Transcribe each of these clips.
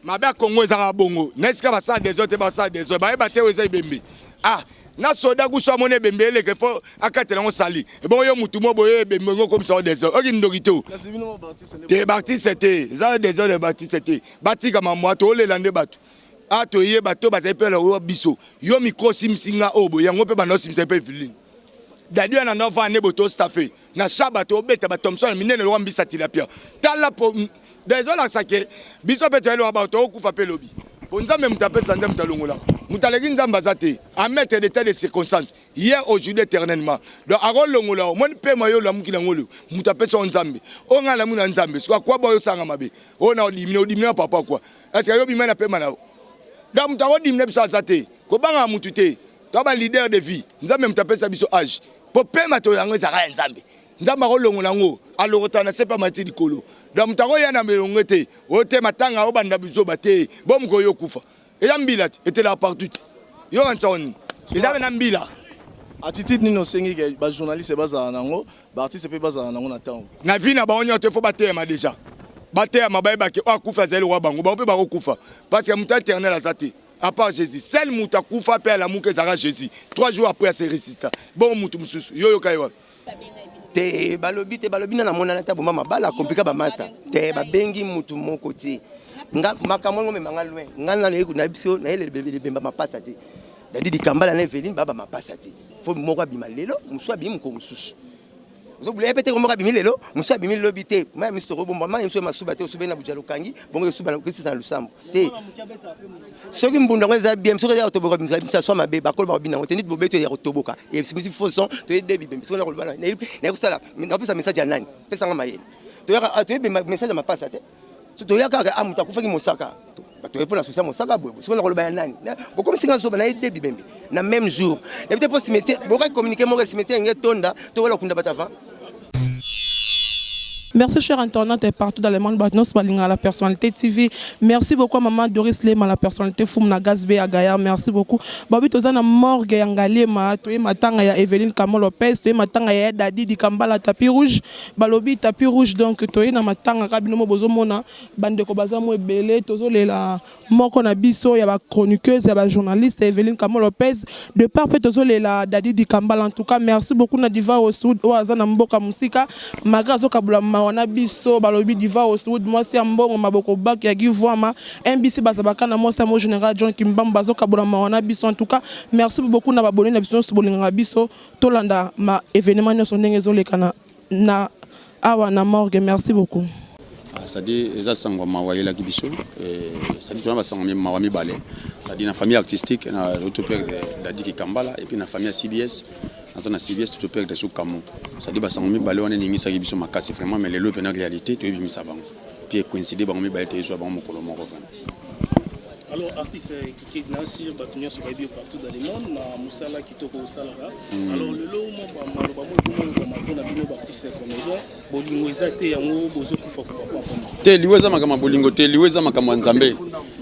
Mabe ya Congo ezaka bongo na esika basala desordre te basala desordre bayeba te oyo eza ebembe ah na soda kusu amoni ebembe eleka fo akatela yango sali ebongo yo mutu mo boye ebembe ngo okomisa yango desordre oki ndoki to te baartiste te eza desordre ya baartiste te batika mambo tolela nde bato a toyeba to bazali mpe na biso yo micro osimisi nga oyo boye yango mpe banda osimisa mpe viline dadi wana nda ovanda nde boye tostafe na shaba tobeta ba thomson ya minene lokola mbisa tilapia tala po donc ezolakisa ke biso mpe toyeli ba tokokufa mpe lobi po nzambe moto apesa nzambe moto alongolaka moto aleki nzambe aza te a mettre d'état de circonstance hier aujourd'hui éternellement donc akolongola omoni pema yo olamuki nango leo moto apesa yo nzambe oyo ngai alamu na nzambe soki akwa boyo osanga mabe oyo na odimine odimine na papa kwa est ce que yo obima na pema na yo donc moto akodimine biso aza te kobangaka motu te to ba leader de vie nzambe moto apesa biso age po pema to yango ezalaka ya nzambe nzambe akolongola yango alokota na se mpe amati likolo donc moto akoya na melongo te oyo te matanga obanda bizoba te bo mokolo yo okufa eza mbila te etelaka partout te yo kanisa nini eza na mbila. Attitude nini osengi ke ba journaliste bazala nango, ba artiste pe bazala nango na tango? Na vie na bango nyonso il faut bateyama dejà bateyama bayeba ke oyo akufi azali lokola bango bango mpe bakokufa parce que moto eternel aza te. À part Jesus, seul mutu akufa pe alamuka ezalaka Jesus. 3 jours après ase ressuscita. Bongo mutu mususu, yo yoka ye wapi? Te balobi te balobi na namonana te aboma mabala akomplika bamasta te babengi mutu moko te nga makambo yango mema nga loin nga na na biso na ye lebemba mapasa te dadi dikambala na Eveline baba mapasa te fo moko abima lelo mosusu abimi mokolo mosusu ozobula ye pe te moko abimi lelo mosusu abimi lobi te mai miso tokobomba mai miso masuba te osubeli na buja lokangi bongo esuba na na lusambo te soki mbunda yango eza bien soki eza ya kotoboka bimisa swa mabe bakolo bakobina yango te neti bobeto ya kotoboka ebimisi faux son toye de bibembe soki nakoloba naye kosala napesa message ya nani pesanga mayele toyaka toyebi message ya mapasa te toya kaka a moto akufaki mosaka toye mpo na susi ya mosaka boye soki nakoloba ya nani bokomisi nga zoba naye de bibembe na même jour nayebi te mpo cimetière bokaki communiqué moko cimetière enge etonda tokola kokunda bato avant. Merci cher internaute et partout dans le monde bato nyonso balingaka la personnalité TV. Merci beaucoup à maman Doris Lema la personnalité Fumu na Gaz B ya Gaillard. Merci beaucoup. Babi toza na morgue ya Ngaliema toye matanga ya Evelyne Kamo Lopez toye matanga ya Dadi Dikambala tapis rouge balobi tapis rouge donc toye na matanga ka bino mo bozomona bandeko baza mo ebele tozolela moko na biso ya ba chroniqueuse ya ba journaliste Evelyne Kamo Lopez de part pe tozolela Dadi Dikambala en tout cas merci beaucoup na Diva Oswood oyo aza na mboka mosika malgré azokabola mawa na biso balobi Diva Oswood mwasi ya mbongo maboko bak ya Givwama MBC bazabaka na mwasi ya mo général John Kimbambu bazokabola mawa na biso en tout cas merci beaucoup na ba abonné na biso nyonso bolingaka biso tolanda ma événement nyonso ndenge ezoleka na na awa na morgue merci beaucoup. Ah, c'est-à-dire eza sango mawa eyelaki biso c'est-à-dire tona basango mawa mibale c'est-à-dire na famille artistique na toperde Dadi Kikambala et puis na famille ya CBS naza na CBS toperde su Kamo c'est-à-dire basango mibale wana eningisaki biso makasi vraiment mais lelo mpena réalité toyebimisa bango puis ecoïncide bango mibale toyezwa bango mokolo moko vraiment. Alors artiste Kike Nasir bato nyonso bayebi yo partout dans le monde na mosala kitoko osalaka. Alors lelo mwa maloba moko ekomolobama mpo na bino baartiste comédien bolingo eza te yango bozokufa kufa pamba. Te liwa eza makambo ya bolingo te liwa eza makambo ya Nzambe.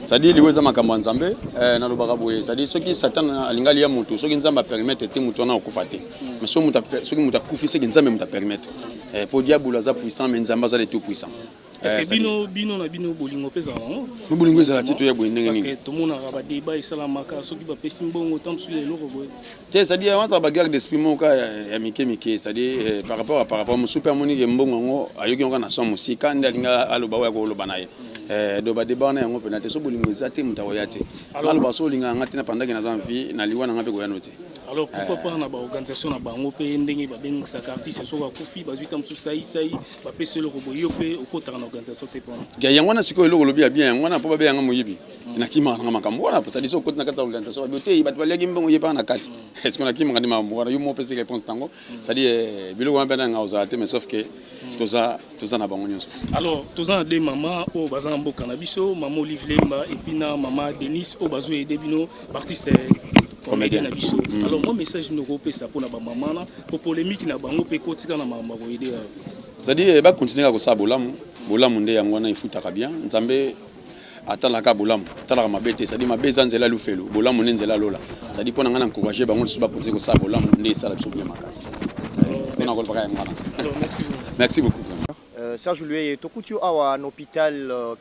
C'est-à-dire liwa eza makambo ya Nzambe eh, nalobaka boye c'est-à-dire soki Satan alingi alia moto soki Nzambe apermettre te moto wana akokufa te. Mais soki moto akufi seke Nzambe moto apermettre. Eh, po diabolo aza puissant mais Nzambe aza le tout puissant. Est-ce que bino bino na bino bolingo mpe ezala nango? No bolingo ezala te toya boye ndenge nini? Parce que tomonaka ba débat esalamaka soki bapesi mbongo ntango mosusu ya eloko boye. Te c'est-à-dire wana ba guerre d'esprit moko ya mike mike c'est-à-dire par rapport à par rapport mosusu mpe amoni ke mbongo yango ayoki yango na son mosika nde alingi aloba oyo akoloba na ye. Donc ba débat wana yango mpena te so bolingo eza te moto akoya te. Naloba so olingaka nga te na pendant ke naza en vie na liwa na nga mpe koya no te. Alors pourquoi pas na ba organisation na bango mpe ndenge babengisaka artiste soki akufi bazwi ta mosusu sai sai bapesi eloko boye yo mpe okotaka na organisation te mpona ya yango wana sikoyo eloko olobi ya bien yango wana mpo babe yanga moyibi nakimaka nanga makambo wana c'est-à-dire soki okoti na kati ya organisation babi te bato baliaki mbongo ye mpaka na kati est ce que nakimaka nde makambo wana yo moko opesi réponse nango c'est-à-dire biloko wana mpe nanga ozala te mais sauf que toza toza na bango nyonso. Alors toza na deux mama oyo baza na mboka na biso mama Olive Lemba et puis na mama Denise oyo bazo aider bino artiste comédien na biso. Alors moi message nini okopesa mpona ba mama na po polemique na bango mpe ekotika na makambo ya koyede. C'est-à-dire ba continuer kaka kosala bolamu, bolamu nde yango wana efutaka bien. Nzambe atalaka bolamu, atalaka mabe te. C'est-à-dire mabe eza nzela lufelu, bolamu nde nzela lola. C'est-à-dire pona nga na encourager bango lisusu ba continuer kosala bolamu nde esala biso bien makasi. Pona kolobaka yango wana. Alors merci beaucoup. Merci beaucoup. Serge Luyeye, tokuti yo awa na hôpital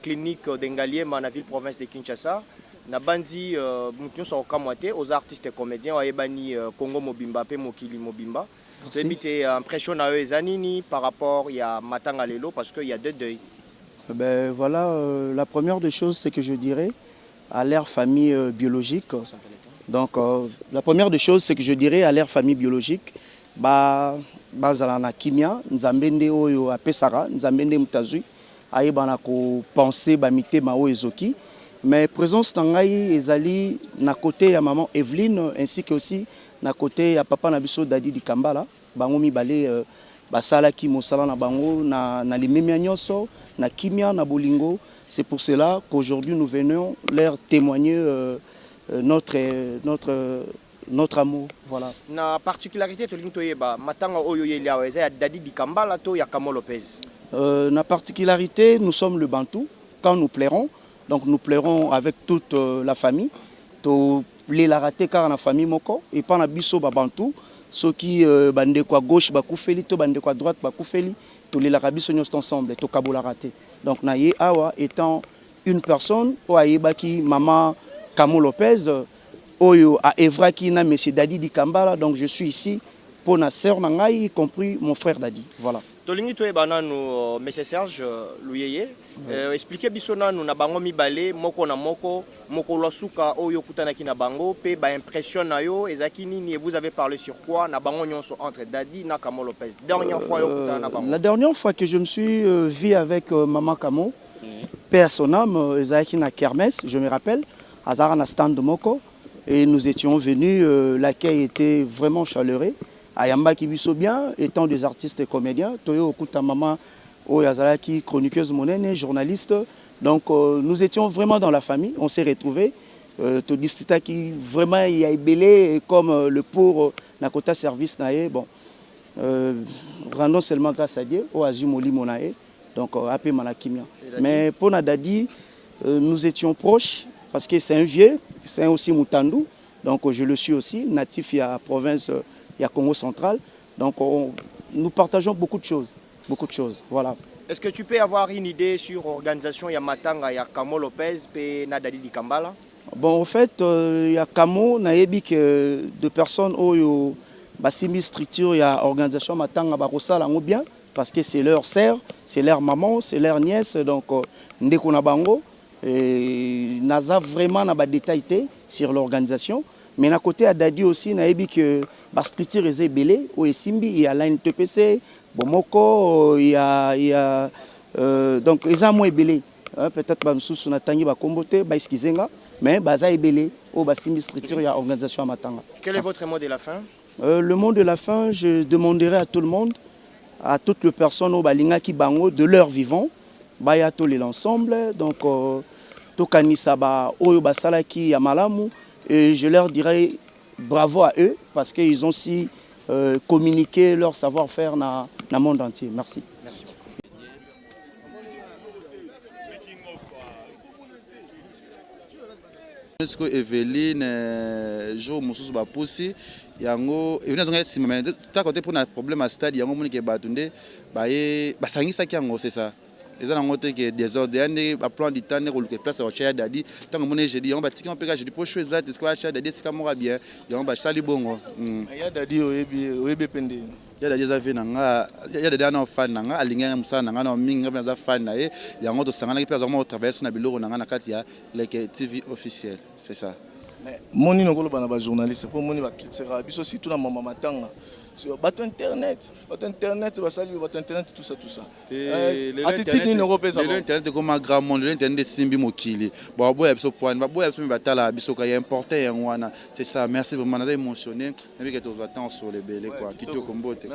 clinique de Ngaliema na ville province de Kinshasa. Nabanzi mutu nyonso akokamwa te, oza artiste comédien oyo ayebani Congo mobimba pe mokili mobimba. Toyebi te impression na yo eza nini par rapport ya matanga lelo parce que il y a deux deuils. Ben voilà, la première des choses c'est que je dirais à leur famille biologique. Donc la première des choses c'est que je dirais à leur famille biologique ba bazala na kimia, Nzambe nde oyo apesaka, Nzambe nde moto azwi, ayebana ko penser ba mitema oyo ezoki. Mais présence na ngai ezali na côté ya maman Evelyne ainsi que aussi na côté ya papa na biso Dadi Dikambala. Bango mibale basalaki mosala na bango na, na limemia nyonso, na kimia, na bolingo. C'est pour cela qu'aujourd'hui nous venons leur témoigner notre amour. Voilà. Na particularité tolingi toyeba matanga oyo oyeli awa eza ya Dadi Dikambala to ya Kamo Lopez? Na particularité, nous sommes le Bantou. Quand nous pleurons, donc nous pleurons avec toute la famille. Tolelaka te kaka na famille moko. Epa na biso ba Bantou, soki bandeko à gauche bakufeli to bandeko à droite bakufeli, tolelaka biso nyonso ensemble, tokabolaka te. Donc na ye awa étant une personne oyo ayebaki mama Kamo Lopez, oyo aœuvraki na monsieur Dadi Dikambala, donc je suis ici pour na sœur na ngai, y compris mon frère Dadi. Voilà. Tolingi toyeba nanu, monsieur Serge Luyeye, explique biso nanu na bango mibale moko na moko, mokolo ya suka oyo okutanaki na bango mpe baimpression na yo ezalaki nini et vous avez parlé sur quoi na bango nyonso, entre Dadi na Kamo Lopez, dernière fois oyo okutana na bango? La dernière fois que je me suis vu avec maman Kamo, paix à son âme, ezalaki na kermesse, je me rappelle, azalaka na stand moko et nous étions venus, l'accueil était vraiment chaleureux. Ayambaki biso bien, étant des artistes et comédiens, toyo okuta mama oyo azalaki chroniqueuse monene, journaliste. Donc nous étions vraiment dans la famille, on s'est retrouvés. Todiscutaki vraiment ya ebele comme le pour na kota service na ye. Bon, rendons seulement grâce à Dieu oyo azwi molimo na ye. Donc apema na kimia. Mais pour na Dadi, nous étions proches parce que c'est un vieux, c'est aussi Mutandu. Donc je le suis aussi, natif ya province ya Congo central. Donc nous partageons beaucoup de choses, beaucoup de choses. Voilà. Est-ce que tu peux avoir une idée sur organisation ya matanga ya Kamo Lopez pe na Dadi Dikambala? Bon, en fait, il y a Kamo, nayebi que de personnes oyo basimbi structure ya organisation matanga bakosala yango bien parce que c'est leur sœur, c'est leur maman, c'est leur nièce, donc ndeko na bango. Et naza vraiment na ba détail te sur l'organisation, mais na côté ya Dadi aussi, nayebi que ba structure eza ebele oyo esimbi. Il y a l'ANTPC bomoko, il y a donc eza mwa ebele. Peut-être bamosusu natangi bakombo te, baexcuse nga, mais baza ebele oyo basimbi structure ya organisation ya matanga. Quel est votre mot de la fin? Le mot de la fin, je demanderai à tout le monde, à toutes les personnes oyo balingaki bango de leur vivant, baya tolela ensemble. Donc tokanisa ba oyo basalaki ya malamu et je leur dirai bravo à eux parce qu'ils ont si communiqué leur savoir-faire na monde entier. Merci. Merci beaucoup. Sikoyo Eveline, jour mosusu bapusi yango, Eveline azonga nsima, mais taka te mpona problème ya stade yango. Omonike bato nde baye basangisaki yango, c'est ça. Eza nango te ke désordre ya nde baplan du temps nde koluka place ya kotia ya Dadi. Ntango omoni jeudi yango, batiki yango mpe ka jeudi mpo show eza te. Esika batia Dadi esika moko ya bien, yango basali bongo. Ya Dadi, oyebi, oyebi mpe ndeni? Ya Dadi eza vie na nga. Ya Dadi ana fan na nga, alingi nga, mosala na nga na mingi, nga mpe naza fan na ye. Yango tosanganaki mpe azalaka moko travailler so na biloko na nga na kati ya Leke TV officiel, c'est ça. Moni nakoloba na bajournaliste mpo moni bacritiquaka biso surtout na mama matanga, bato internet, bato internet basali, bato internet, tout ça, tout ça. Attitude nini okopesa? Lelo internet ekoma grand monde. Lelo internet esimbi mokili. Baboya biso poani, baboya biso, me batala biso ka ya important yango wana, c'est ça. Merci vraiment, naza émotionné, nayebi ke tozwa temps sur lebele quoi. Kitoko, mbote.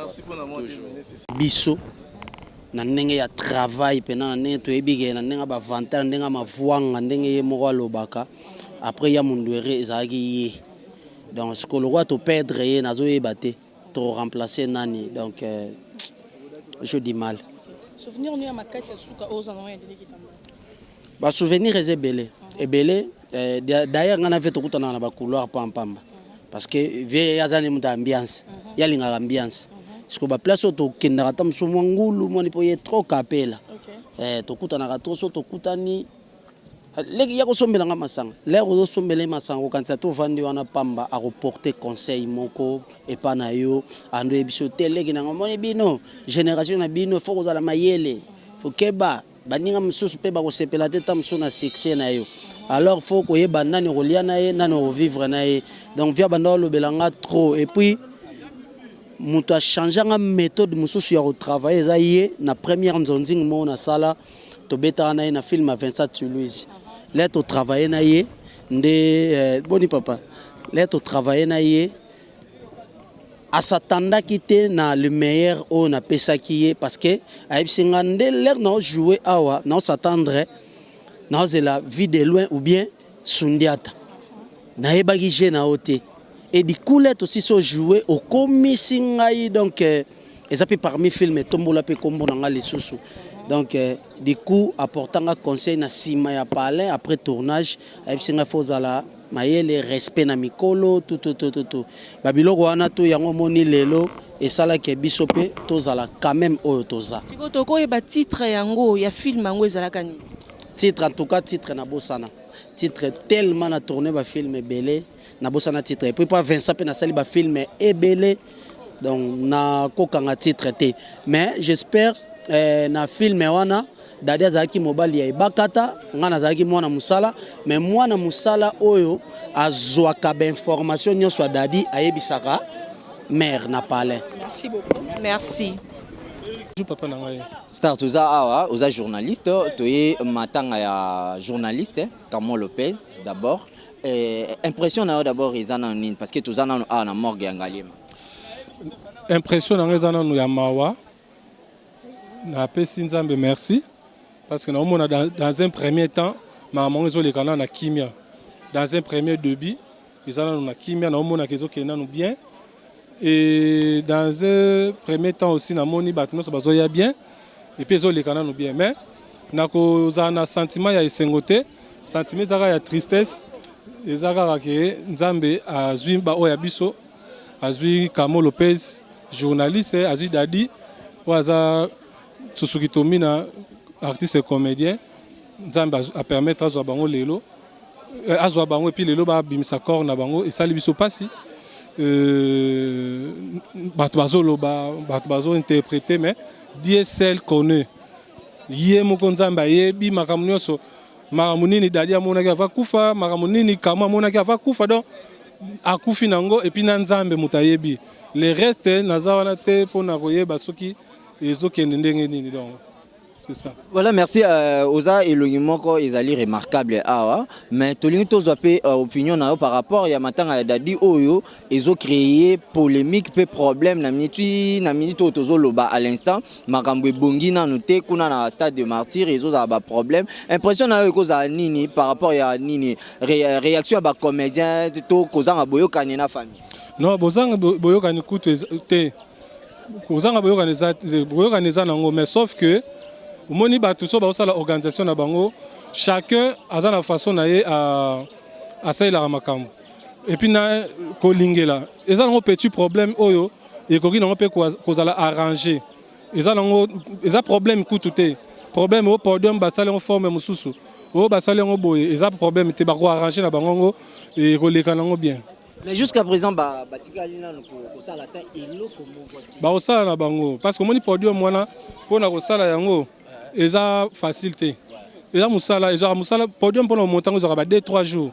Biso na ndenge ya travail mpena, na ndenge toyebi ke na ndenge ya bavanta, na ndenge ya mavwanga, ndenge ye moko alobaka, après ya Mundwere ezalaki ye. Donc sikoyo lokola toperdre ye, nazoyeba te toremplace nani. Donc j'ai du mal. Souvenir no ya makasi ya suka oyo oza nango ya Dadi Dikambala? Basouvenir eza ebele ebele. D'ailleurs ngai na vie tokutanaka na bacouloir pampamba parce que vie ye aza nde moto ya ambiance, ye alingaka ambiance. Sikoyo ba place oyo tokendaka ata mosusu mwa ngulu mwa nini po ye trop kapela. Eh, tokutanaka trop soki tokutani leki ya kosombela nga masanga. L'heure ozo sombela ye masanga kokanisa te ovandi wana pamba ako porter conseil moko epa na yo ando oyebisi yo te leki na nga omoni bino generation na bino faut kozala mayele faut keba Baninga mosusu pe bakosepela te ta mosusu na succès na yo alors faut koyeba nani okolia na ye nani oko vivre na ye donc vieux abanda olobela nga trop et puis moto a changea nga methode mosusu ya ko travailler eza ye na première nzonzing moko nasala tobetaka na ye na film ya Vincent Tuluizi lè to travailler na ye nde eh, boni papa lè to travailler na ye A s'attendaki te na le meilleur oyo na pesaki ye parce que ayebisi nga nde l'heure nao jouer awa nao s'attendre nao zela vue de loin ou bien Sundiata. Nayebaki jeu na yo te et du coup l'heure tosilisi o jouer okomisi ngai donc eza pe parmi film etombola pe kombo na nga lisusu donc du coup apporta nga conseil na sima ya palin après tournage ayebisi nga faut ozala Mayele respect na mikolo tout tout tout tout ba biloko wana tout yango omoni lelo esala ke biso pe tozala quand meme oyo toza. Sikoyo tokoyeba titre yango ya film yango ezalaka nini? Titre en tout cas titre na bosana titre tellement na tourne ba film ebele na bosana titre et puis pa Vincent pe nasali ba film ebele donc na kokanga titre te mais j'espère eh, na film wana Daddy azalaki mobali ya ebakata, nga nazalaki mwana musala, mais mwana musala oyo azwaka ba information nionso ya Daddy ayebisaka mère na palais. Merci beaucoup. Merci. Bonjour papa na ngai. Star toza awa oza journaliste toye matanga ya journaliste Camon Lopez d'abord eh, impression na yo d'abord eza nanu nini parce que toza nanu awa na morgue ya Ngaliema. Impression na ngai eza nanu ya mawa Napesi Nzambe merci parce que naomona dans, dans un premier temps makambo yango ezoleka nano na kimia dans un premier début eza nano na kimia naomonaka ezokende nano bien et dans un premier temps aussi namoni bato nyonso bazoya bien et puis ezoleka nano bien mais nakozala na sentiment ya esengo te sentiment eza kaka ya tristesse eza kaka ke Nzambe azwi baoyo ya biso azwi Kamo Lopez Journaliste azui Daddy oyo aza Susuki Tomina artiste comedien Nzambe a permettre azwa bango lelo eh, azwa bango epuis lelo babimisa corps na bango esali biso pasi euh, bato bazoloba bato bazo interprete mais Dieu seul connaît ye moko Nzambe ayebi makambo nyonso makambo nini Daddy amonaki ava kufa makambo nini Kamo amonaki ava kufa donc akufi nango epuis na Nzambe moto ayebi Le reste naza wana te pona koyeba soki ezokende ndenge nini donc c'est ça. Voilà merci euh, oza elongi moko ezali remarquable awa mais tolingi tozwa pe euh, opinion na yo par rapport ya matanga ya Dadi oyo ezo créer polémique pe problème na minute na minute oyo tozoloba à l'instant makambo ebongi nanu te kuna na stade de martyr ezozala ba problème impression na yo ekozala nini par rapport ya nini ré, réaction ya ba comédien to kozanga boyokani na famille Non, bozanga boyokani kutu te. Kozanga boyokani eza boyokani eza nango mais sauf que omoni bato so baosala organisation na bango chacun aza na façon na ye asalelaka makambo et puis na kolingela eza nango petit problème oyo ekoki nango mpe kozala arrangé eza nango eza problème kutu te problème oyo podium basali yango forme mosusu oyo basali yango boye eza problème te bako arrange na bango yango ekoleka nango bien Mais jusqu'à présent ba batikali nanu kosala ata eloko moko te. Bakosala na bango parce que omoni podium wana pona kosala yango eza facile te. Eza musala ezwaka musala podium pona komonta yango ezwaka ba 2 3 jours.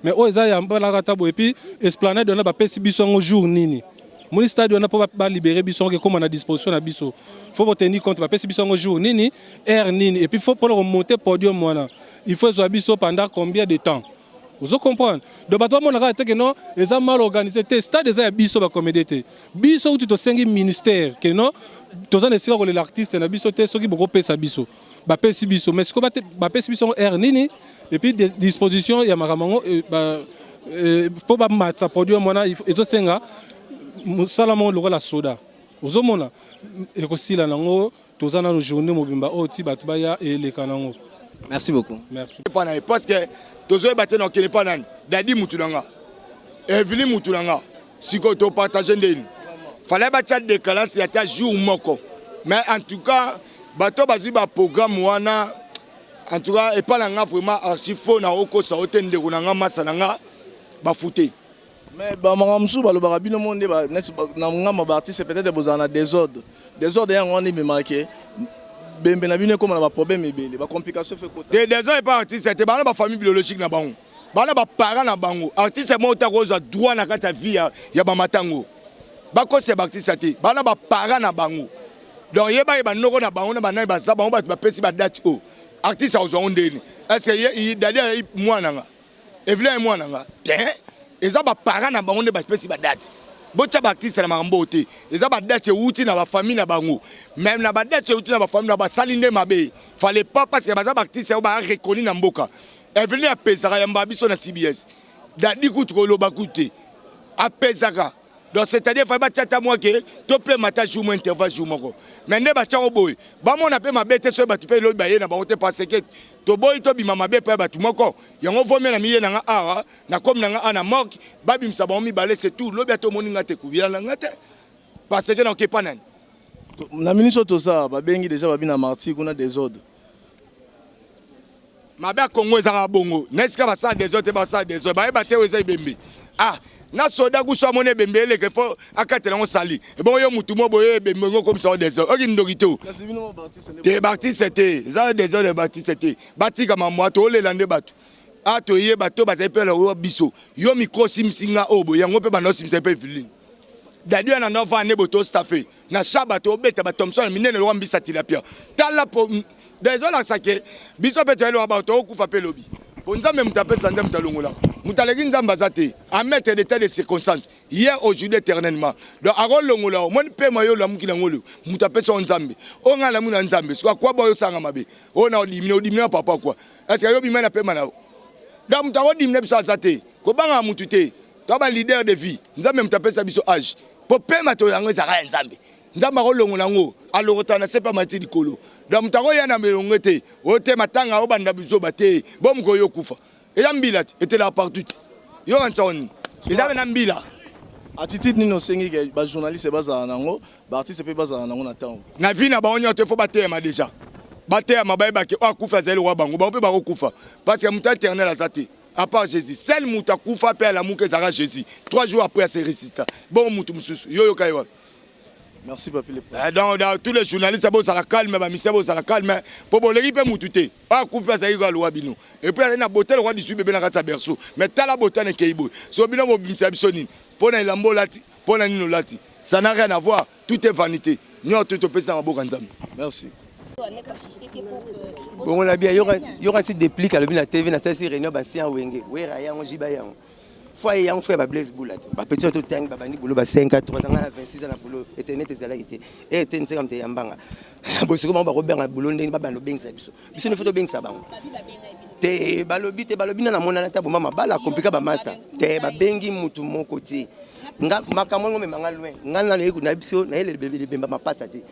Mais oyo eza ya mbalakata boye et puis esplanade wana bapesi biso yango jour nini? Moni stade wana po ba libérer biso yango ekoma na disposition na biso. Faut bo tenir compte bapesi biso yango jour nini, heure nini et puis faut pona komonter podium wana il faut ezwa biso pendant combien de temps? Ozo comprendre? Donc bato bamona kaka te que non eza mal organisé te stade eza ya biso ba comédien te. Biso kutu tosengi ministère que non toza na esika kolela artiste na biso te soki bokopesa biso. Bapesi biso mais sikoyo bapesi biso yango heure nini et puis disposition ya makambo yango mpo bamatisa podium wana ezosenga mosala moko lokola soda. Ozomona ekosila nango Toza nanu journee mobimba oyo ti batu baya eleka nango. Merci beaucoup. Merci. Epa na ye parce que tozoyeba te na okende epa nani dadi mutu na nga Evely mutu na nga sikoyo to partage ndeni? Fallait batia decalage ya ata jour moko. Mais en tout cas bato bazwi ba programme wana en tout cas epa na nga vraiment archi faux na okosa yo te ndeko na nga masa na nga bafute. Mais ba makambo mosusu balobaka bino moko nde neti na ngambo ya ba artistes peut-être bozala na desordre. Desordre yango wana ememaka ke bembe na bino ekoma na ba problème ebele, ba complications efe ekota. Te desordre epa artiste te, bana ba famille biologique na bango. Bana ba parents na bango. Artiste moko te akozwa droit na kati ya vie ya, ya ba matango. Bakosa ba artiste te. Bana ba parents na bango. Donc yeba ye ba noko na bango na banani baza bango bato bapesi ba date oyo. Artiste akozwa yango ndeni. Est-ce que ye Dadi ayi mwana nga? Evelyn ayi mwana nga? Te. Eza ba parents na bango nde bapesi ba date. Botia ba artiste na makambo oyo te. Eza ba date ewuti na ba famille na bango. Mais na ba date ewuti na ba famille na basali nde mabe. Fallait pas parce que baza ba artiste oyo ba reconnu na mboka. Eveline apesaka yamba biso na CBS. Daddy kutu koloba kutu te. Apesaka. Donc c'est-à-dire fallait batia ata mwa ke to pema ata jour moko intervalle jour moko. Mais nde batia ngo boye. Bamona pe mabe te soki bato pe lobi baye na bango te parce que toboyi tobima mabe epai ya bato moko. Yango vaut mieux na miye na nga awa na komi na nga awa na morgue babimisa bango mibale c'est tout. Lobi ata omoni nga te kobila na nga te parce que nakoki epa nani. Na minute oyo toza babengi dejà babi na martyr kuna desordre. Mabe ya Congo eza kaka bongo na esika basala desordre te basala desordre bayeba te oyo eza ebembe ah na soda kusu amoni ebembe eleka ifo akatela yango sali ebongo yo mutu mo boye ebembe ngo okomisa yango desordre oki ndoki to te baartiste te eza desordre ya baartiste te batika mamwa tolela nde bato a toyeba to bazali mpe na biso yo mikro osimisi nga oyo boye yango mpe banda osimisa mpe eveline dadi wana ndo avanda nde boye tostaffe na shaba tobeta ba Thomson minene lokola mbisa tilapia tala po donc ezolakisa ke biso mpe toyeli ba tokokufa mpe lobi po nzambe moto apesa nzambe moto alongolaka moto aleki nzambe aza te a mettre de tas de circonstances hier aujourd'hui éternellement donc akolongola omoni pema yo olamuki nango leo moto apesa yo nzambe oyo ngai alamuki na nzambe soki akwa boyo osanga mabe oyo na odimine odimine na papa kwa est ce que yo obima na pema na yo donc moto akodimine biso aza te kobangaka motu te Toi ba leader de vie, Nzambe moto apesa biso age. Po pema to yango ezaka ya Nzambe. Nzambe akolongola yango, alokota na se pe amati likolo. Donc moto akoya na melongo te, o te matanga obanda buzoba te, bo mokolo yo okufa. Eza mbila te, etelaka partout te. Yo kanisa ngo nini? Eza na mbila. Attitude nini osengi ke ba journalistes bazala nango, ba artistes pe bazala nango na tango? Na vie na bango nionso il faut bateyama dejà. Bateyama bayeba ke oyo akufi azali lokola bango, bango pe bakokufa. Parce que moto eternel aza te. À part Jesus, seul mutu akufa pe alamuka ezalaka Jesus. 3 jours après ase ressuscita. Bongo mutu mususu, yo yoka ye wapi? Merci Papy le Prince. Eh, donc dans tous les journalistes bozala calme, ba missia bozala calme, po boleki pe mutu te. Oyo akufi pe azalaki kaka lowa bino. Et puis azali na beauté lokola 18 bebe na kati ya berceau. Mais tala beauté na ekei boye. So bino bobimisa biso nini? Po na elamba olati, po na nini olati? Ça n'a rien à voir. Tout est vanité. Nionso tout topesi na maboko ya Nzambe. Merci. Bongo na bien yoka yoka si déplique alobi na TV na salisi réunion ba ancien wenge wera yango jiba yango fois ye yango fois ba Blaise Bula te ba petit to tangi ba bandi boulot ba 5 3 ans na 26 ans na boulot internet ezalaki te eh te nseka mte yambanga bosiko bango bakobenga boulot ndenge babanda obengisa biso biso nde fo tobengisa bango te balobi te balobi na namonana te aboma mabala akomplika bamasta te babengi mutu moko te nga makambo yango memanga loin nga na na biso na ye lebemba mapasa te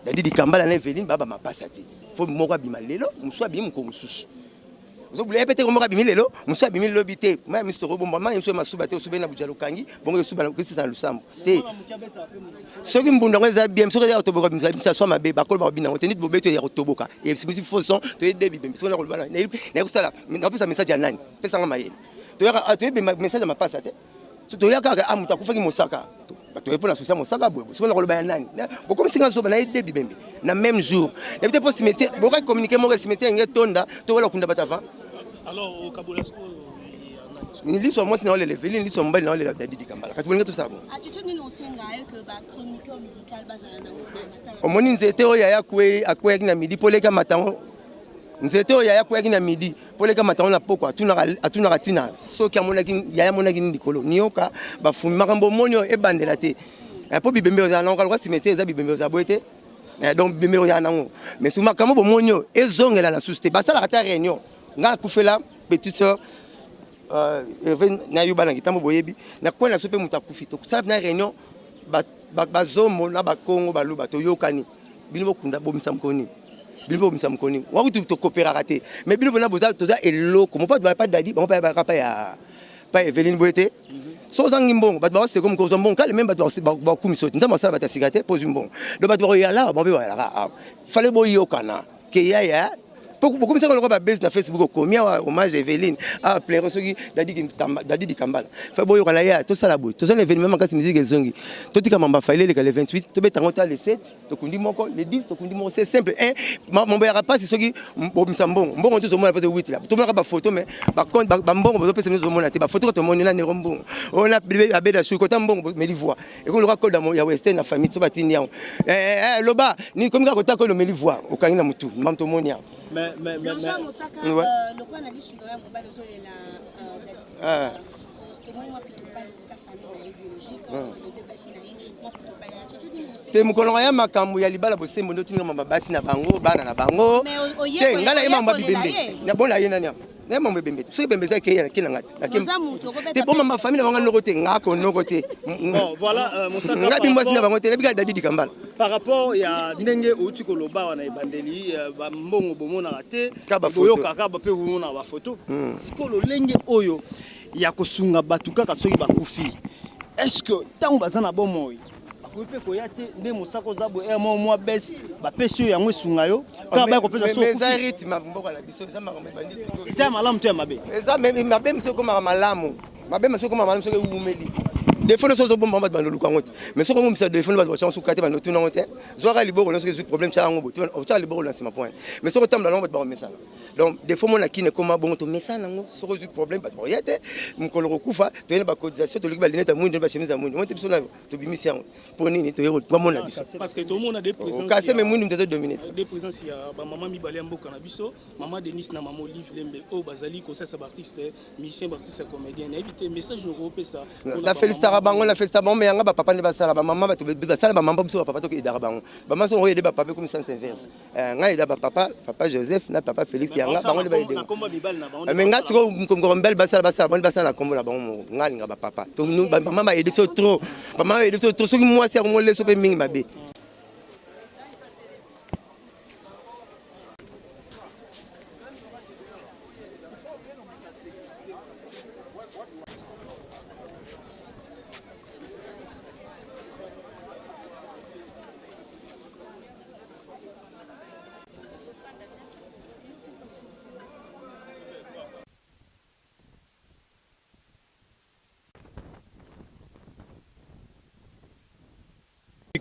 dadi dikambala na eveline baba mapasa te fo moko abima lelo mosusu abimi mokolo mosusu ozobula ye pe te moko abimi lelo mosusu abimi lobi te mai miso tokobomba mai miso masuba te osubeli na buja lokangi bongo esuba kesisa na lusambo te soki mbunda yango eza bien soki eza ya kotoboka bimisa swa mabe bakolo bakobina yango te neti bobeto ya kotoboka ebimisi faux son toyede bibembi soki nakoloba naye kosala nakopesa message ya nani pesanga mayele toyaka toyebi message ya mapasa te toyaka kaka ah moto akufaki mosaka toye mpo na susi ya mosaka boye soki nakoloba ya nani bokomisi nga zoba naye de bibembe na même jour nayebi te mpo cimetière bokaki communiqué moko cimetière enge etonda tokola kunda bato avant liso ya mwasi naolela eveline liso ya mobali naolela dadi dikambala kasi bolingi tosala bongo omoni nzete oyo yaya akweyaki na midi mpo leka matango nzete oyo yaya akweyaki na midi mpo leka matango na poko atunaka ntina soki amonaki yaya amonaki nini likolo nioka bafumi makambo omoni oyo ebandela te mpo bibembe ozala nango kaloka cimetière eza bibembe ozala boye te donc bibembe ozala nango mais su makambo bomoni oyo ezongela na susu te basalaka ata réunion Nga nakufela petite sœur euh, Hervé na yo bana kitambo boyebi na coin na biso pe moto akufi tosala na réunion bazombo na bakongo baluba toyokani bino bokunda bomisa mokoni bino bobimisa mokoni wakutu tokoperaka te mais bino mpena boza toza eloko mopa pa dadi bango pa pa ya pa Eveline boye te mhm. Soki ozangi mbongo, bato bakoseka mokolo ozwa mbongo kale meme bato bakumisa yo te. Nzambe asala bato ya sika te mpo ozwi mbongo. Donc bato bakoyala awa, bango mpe bayalaka awa. Fallait boyokana ke yaya po bokomisaka lokola ba buzz na Facebook okomi awa hommage Eveline awa pleure soki Dadi Dadi Dikambala. Fallait boyokana yaya tosala boye. Toza na evenement makasi musique ezongi. Totika mamba fallait eleka le 28 tobeta yango ta le 7 tokundi moko le 10 tokundi moko c'est simple hein mambo ya pasi soki bomisa mbongo mbongo tozo mona pese 8 là tomonaka ba photo mais ba compte ba mbongo bozo pesa biso mona te ba photo tomoni na nero mbongo ona abeda shu kota mbongo meli voix ekomi loka code ya western na famille so batindi yango eh, eh, eh loba ni komi kaka kota code meli voix okangi na mutu mam tomoni yango mais mais mais Jean Mosaka euh, lokola na lisu na yo mobali ozolela euh, tomoni mwa pitopale te mokolo ya makambo ya libala bosembo nde otinga mamba basi na bango bana na bango te ngai naye mambo ya bibembe na bona ye nani naye mambo ebembe soki ebembe eza ekei nake na ngai te bo mamba famille na bango noko te nga ko noko te euh, ngai bimbwasi na bango te nabika David Kambala par rapport ya ndenge outi koloba wana ebandeli euh, bambongo bomonaka te boyokaka mpe bomonaka bafoto hmm. sikoyo lolenge oyo ya kosunga bato kaka soki bakufi est ce que ntango baza na bomoi bakoki mpe koya te nde mosaka oza boye ere moko mwa bese bapesi yo yango esunga yo kaka baya kopesa so eza rythme ya mboka na biso eza makambo ebandi eza ya malamu to ya mabe eza mabe mosusu ekomaka malamu mabe mosusu ekomaka malamu soki ewumeli defo nyonso ozobomba bato bandoluka yango te mais soki omomisa defo bato batyango suka te bandotuna yango te zwaka liboko nyonso ezwi problème tya yango boye otyaka liboko na nsima point mais soki otambola nango bato bakomesana Donc défaut mona kin ekoma bongo tomesana nango soki ozwi problème bato bakoya te mokolo kokufa toye na bacotisation toluki balinete ya mwindu na bachemise ya mwindu te biso na tobimisi yango mpo nini toye bamona biso parce que tomona de présence kase me mwindu moto azo domine de présence ya bamama mibale ya mboka na biso mama Denise na mama Olive Lembe oyo bazali kosalisa baartiste musicien baartiste ya comédien nayebi te message okopesa na felicitaka bango na felicitaka bango me yanga bapapa nde basala bamama bato basala bamama biso bapapa tokedaka bango bamama soki okoyede bapapa ekomi sens inverse Eh, ngai eda bapapa papa joseph na papa félix yanga bango nde baede eh, me ngai sikoyo mokolo mibali basala basala bango nde basala na nkombo na bango moko ngai alinga bapapa bamama bayede biso trop bamama bayede biso trop soki mwasi yango moleso mpe mingi mabe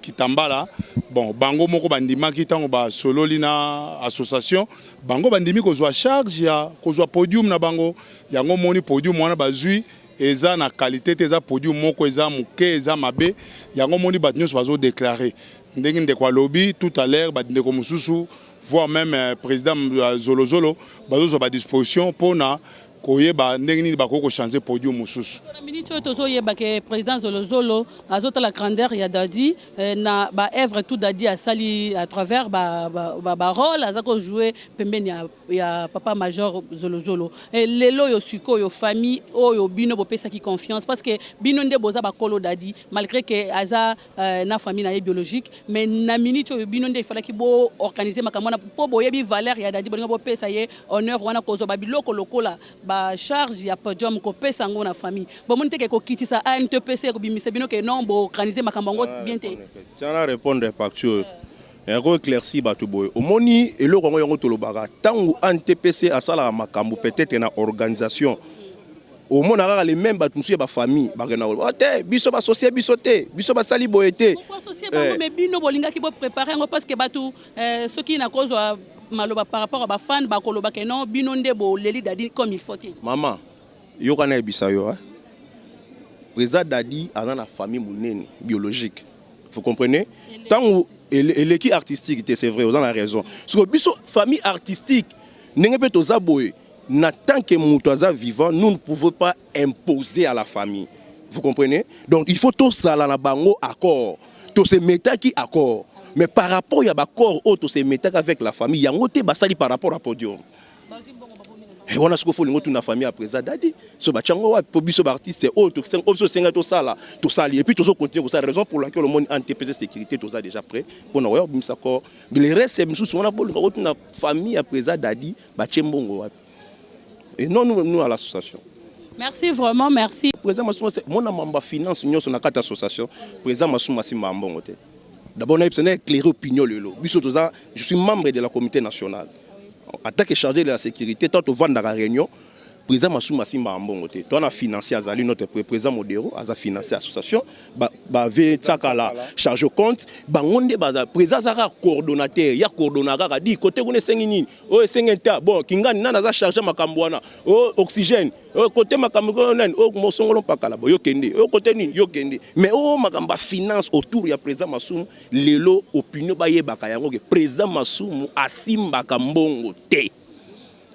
Kitambala bon bango moko bandimaki ntango basololi na association bango bandimi kozwa charge ya kozwa podium na bango yango moni podium wana bazwi eza na qualité te eza podium moko eza moke eza mabe yango moni bato nyonso bazo déclarer ndenge ndeko alobi tout à l'heure bandeko mosusu voire même euh, président euh, zolozolo bazozwa badisposition mpona koyeba ndenge nini bakoki kochange podium mosusu. Na minute oyo tozoyeba ke président Zolozolo azotala grandeur ya Dadi eh, na ba œuvre tout Dadi asali à travers ba, ba, ba, ba rôle aza ko jouer pembeni ya ya papa major zolozolo eh, lelo oyo sikoyo famille oyo bino bopesaki confiance parce que bino nde boza bakolo dadi malgré que aza euh, na famille na ye biologique mais na minute oyo bino nde ifalaki bo organiser makambo wana mpo boyebi valeur ya dadi bolinga bopesa ye honneur wana kozwa babiloko lokola ba charge ya podium kopesa yango na famille bomoni te ke kokitisa antpc kobimisa bino ke non boorganiser makambo yango bien te Tiens, répondre partie oyo. Ya ko éclaircir bato boye. Omoni eloko yango yango tolobaka ntango ANTPC asalaka makambo peut-être na organisation omona kaka les mêmes bato mosusu ya bafamille bakenda koloba oh, te biso basosie biso te biso basali boye te associé bango eh. mais bino bolingaki boprépare yango parce que bato eh, soki nakozwa maloba par rapport à bafan bakoloba ke non bino nde boleli dadi comme il faut te mama yoka nayebisa yo eh. Président Dadi aza na famille monene biologique vous comprenez ntango eleki artistique te c'est vrai oza na raison siko biso famille artistique ndenge mpe toza boye na tant que moto aza vivant nous ne pouvons pas imposer à la famille vous comprenez donc il faut tosala na bango accord tose metaki accord mais par rapport ya baccord oyo tose metaki avec la famille yango te basali par rapport à podium Eh, wana sikoyo fo olingi otuna famille ya président dadi so batya yango wapi mpo biso baartiste oyo biso osengai tosala tosali epuis tozo continue kosala raison pour laquelle omoni antpc sécurité toza déjà prêt mpo na koya kobimisa corps le reste misusu wana bolinga kotuna famille ya président dadi batye mbongo wapi et non nous, nous à l'association. Merci vraiment, merci. Président Masumu mona mamba finance nyonso na kati association, président Masumu asimba mbongo te. D'abord na na éclairer opinion lelo. Biso toza, je suis membre de la comité nationale. En tant que chargé de la sécurité, tant tovandaka réunion, président Masumu asimba mbongo te. Toi na financier azali notre président Modero, aza financier association, ba ba ve tsakala charge au compte, bango nde baza président azaka coordonnateur, ya coordonnateur kaka di côté kuna esengi nini, oyo esengi nta bon kingani nani aza chargé makambo wana, oyo oxygène, oyo côté makambo oyo nani, oyo mosongolo mpakala bo yokende, oyo côté nini yokende, mais oyo makambo ya finance autour ya président Masumu, lelo opinion bayebaka yango ke président Masumu asimbaka mbongo te.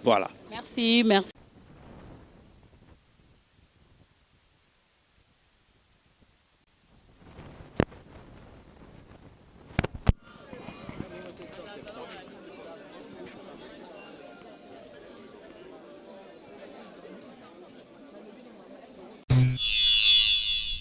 Voilà. Merci, merci.